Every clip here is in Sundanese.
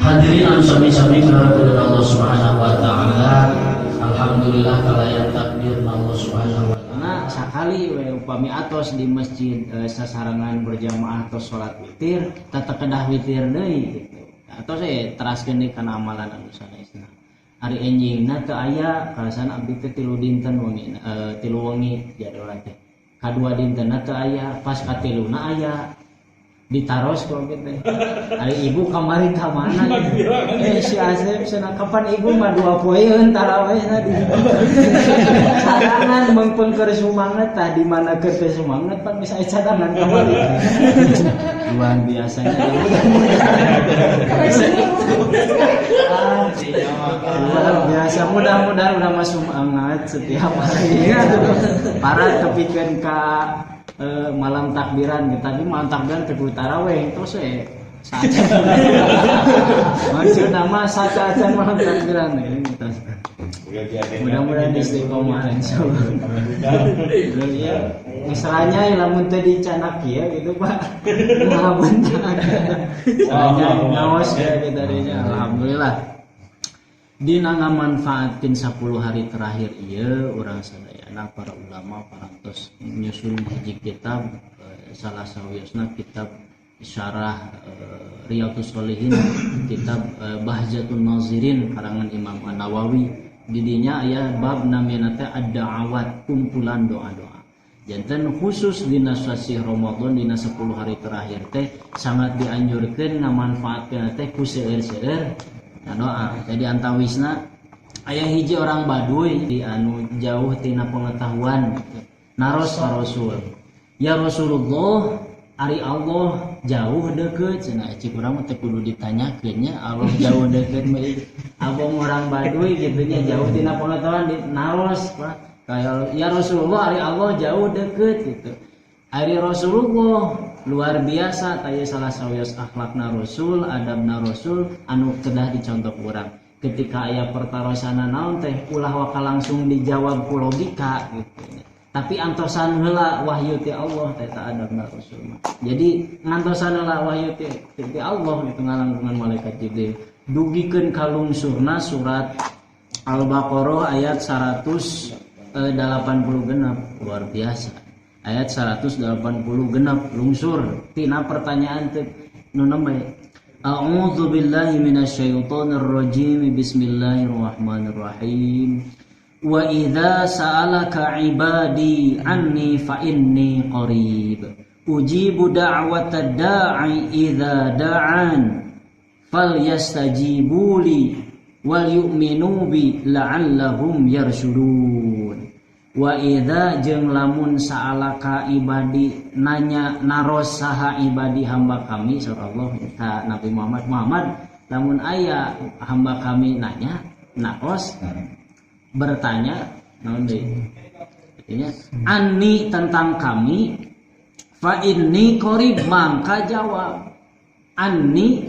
Hadirin anu sami-sami kahatur Allah Subhanahu wa taala. Alhamdulillah kalayan takdir Allah Subhanahu wa Karena sakali we upami atos di masjid sasarengan berjamaah atau sholat witir, tata kedah witir deui gitu. Atau saya teraskeun deui kana amalan anu sanesna. Ari enjingna teu aya kalasan abdi teh 3 dinten wengi, 3 wengi jadwal teh. Kadua dintenna teu aya, pas katiluna aya. Ditaros ku abdi teh. Ari ibu kamari ka mana? Si Asep cenah kapan ibu mah 2 poeun tarawehna di. Cadangan mengpengker sumanget tah di mana keur teu sumanget pan bisa cadangan kamari. Luar biasanya. Luar biasa, mudah-mudahan udah masuk semangat setiap hari ya. Para kepikeun ka malam takbiran gitu. Tapi malam takbiran teu kudu taraweh terus we saja. Maksudna mah saca-acan malam takbiran ya, gitu. Mudah-mudahan istiqomah insyaallah. Ya, misalnya lamun teu dicanak kieu gitu Pak. Nah, bentar. Misalnya ngaos ya kita dinya alhamdulillah. Dina ngamanfaatkeun 10 hari terakhir ieu urang sadayana para ulama parantos nyusun hiji kitab, salah sawiosna kitab syarah Riyadhus Shalihin, kitab Bahjatun Nazirin karangan Imam An-Nawawi. Di dinya aya bab namina teh ad-da'awat, kumpulan doa-doa. Janten khusus dina sasih Ramadan dina 10 hari terakhir teh sangat dianjurkeun ngamanfaatkeun teh ku seueur-seueur doa. Jadi antawisna aya hiji orang Baduy di anu jauh tina pengetahuan naros ka Rasul. Ya Rasulullah, ari Allah jauh deukeut cenah. Cik urang mah teu kudu ditanyakeun nya Allah jauh deukeut mah. Abong orang Baduy kitu nya jauh tina pengetahuan di naros Pak. Kaya ya Rasulullah ari Allah jauh deukeut gitu. Ari Rasulullah luar biasa taya salah sawios akhlakna Rasul, adabna Rasul anu kedah dicontoh urang. Ketika aya pertarosana naon teh ulah waka langsung dijawab ku logika gitu. Tapi antosan heula wahyu ti Allah teh ta adabna Rasul mah. Jadi ngantosan heula wahyu ti Allah gitu ngalangkungan malaikat Jibril. Dugikeun ka lungsurna surat Al-Baqarah ayat 180 genep, luar biasa. Ayat 180 genep lungsur tina pertanyaan teh nu nembe. A'udzu billahi minasyaitonir rajim. Bismillahirrahmanirrahim. Wa idza sa'alaka 'ibadi anni fa inni qarib. Ujibu da'watad da'i idza da'an falyastajibu li wal yu'minu bi la'allahum yarshudun. Wa idza jeung lamun sa'alaka ibadi nanya naros saha ibadi hamba kami sallallahu ka Nabi Muhammad. Muhammad lamun aya hamba kami nanya naros bertanya naon deui artinya anni tentang kami fa inni qarib mangka jawab anni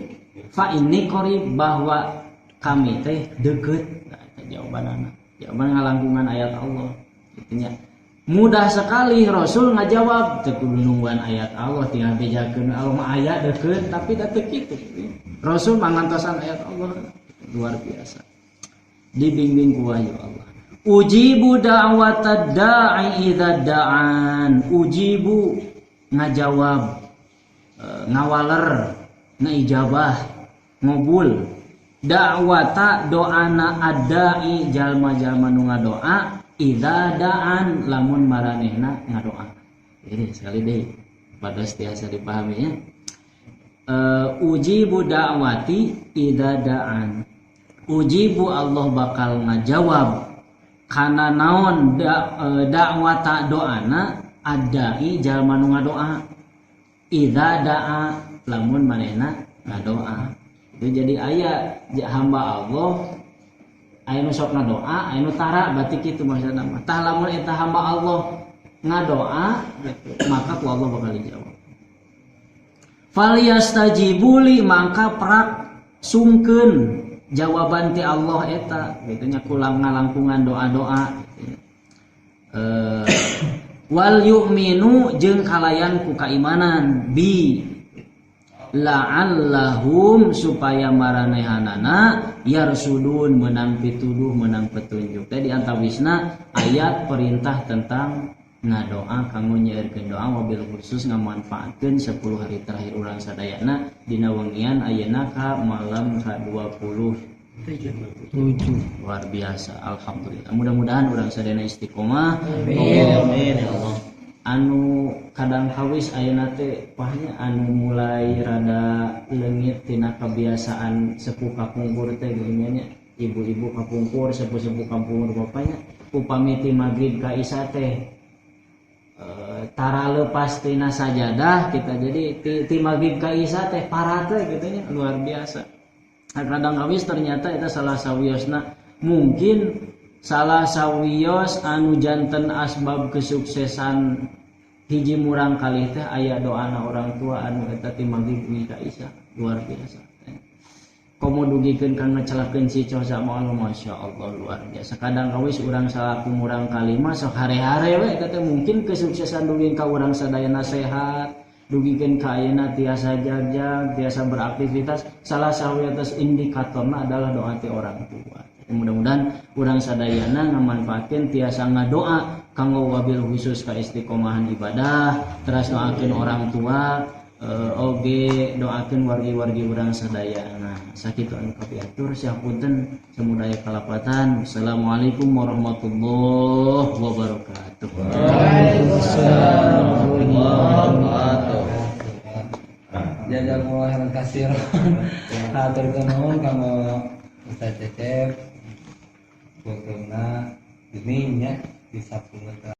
fa inni qarib bahwa kami teh deukeut. Nah, eta jawabanana jawaban ngalangkungan ayat Allah. Artinya mudah sekali Rasul ngajawab teu kudu nungguan ayat Allah tinggal bejakeun Allah mah aya deukeut tapi da teu kitu. Rasul mangantosan ayat Allah luar biasa. Dibimbing ku wahyu Allah. Ujibu da'watad da'i idza da'an. Ujibu ngajawab, ngawaler, ngaijabah, ngobul. Da'wata doana ad-da'i jalma-jalma nu ngadoa idza da'an lamun maranehna ngadoa. Ini sekali deui pada tiasa dipahami ya. Ujibu da'wati idza da'an. Ujibu Allah bakal ngajawab kana naon dakwata doana ad-da'i jalma nu ngadoa idza da'a lamun manehna ngadoa. Itu jadi aya hamba Allah aya nu sok ngadoa, aya nu tara berarti kitu maksudna mah. Tah lamun eta hamba Allah ngadoa gitu, maka ku Allah bakal dijawab. Falyastajibu li mangka prak sungkeun jawaban ti Allah eta gitu nya kulang ngalangkungan doa-doa. Wal yu'minu jeung kalayan ku kaimanan bi La'allahum supaya maranehanana yarsudun menang pituduh menang petunjuk. Tadi antawisna ayat perintah tentang ngadoa kanggo nyairkeun doa wabil khusus ngamanfaatkeun 10 hari terakhir urang sadayana dina wengian ayeuna ka malam ka 27. Luar biasa, alhamdulillah. Mudah-mudahan urang sadayana istiqomah. Amin. Ya Allah. Anu kadang kawis ayeuna teh pahnya anu mulai rada leungit tina kebiasaan sepuh kapungkur teh geuning nya, ibu-ibu kapungkur, sepuh-sepuh kapungkur bapaknya upami ti magrib ka isya teh tara lepas tina sajadah kita, jadi ti magrib ka isya teh parate gitu nya, luar biasa. Kadang kawis ternyata itu salah sawiosna, mungkin salah sawios anu janten asbab kesuksesan hiji murang kali teh aya doana orang tua anu eta ti magrib ka isya, luar biasa. Komo dugikeun ka ngecelakeun si coza maal, Masya Allah luar biasa. Kadang kawis urang salaku murang kali mah sok hare-hare we eta teh, mungkin kesuksesan dugikeun ka urang sadayana sehat, dugikeun ka ayeuna tiasa jagjag, tiasa beraktivitas, salah sawios indikatorna adalah doa ti orang tua. Mudah-mudahan urang sadayana ngamanfaatkeun tiasa ngadoa kanggo wabil khusus ka istiqomahan ibadah, teras doakeun orang tua, oge doakeun wargi-wargi urang sadayana. Sakitu anu kapiatur, sapunten samudaya kalapatan. Assalamualaikum warahmatullahi wabarakatuh. Waalaikumsalam warahmatullahi wabarakatuh. Jazakumullah khairan katsir. Hatur nuhun kanggo Ustaz Cecep. Waktuna geuning nya di sapuluh.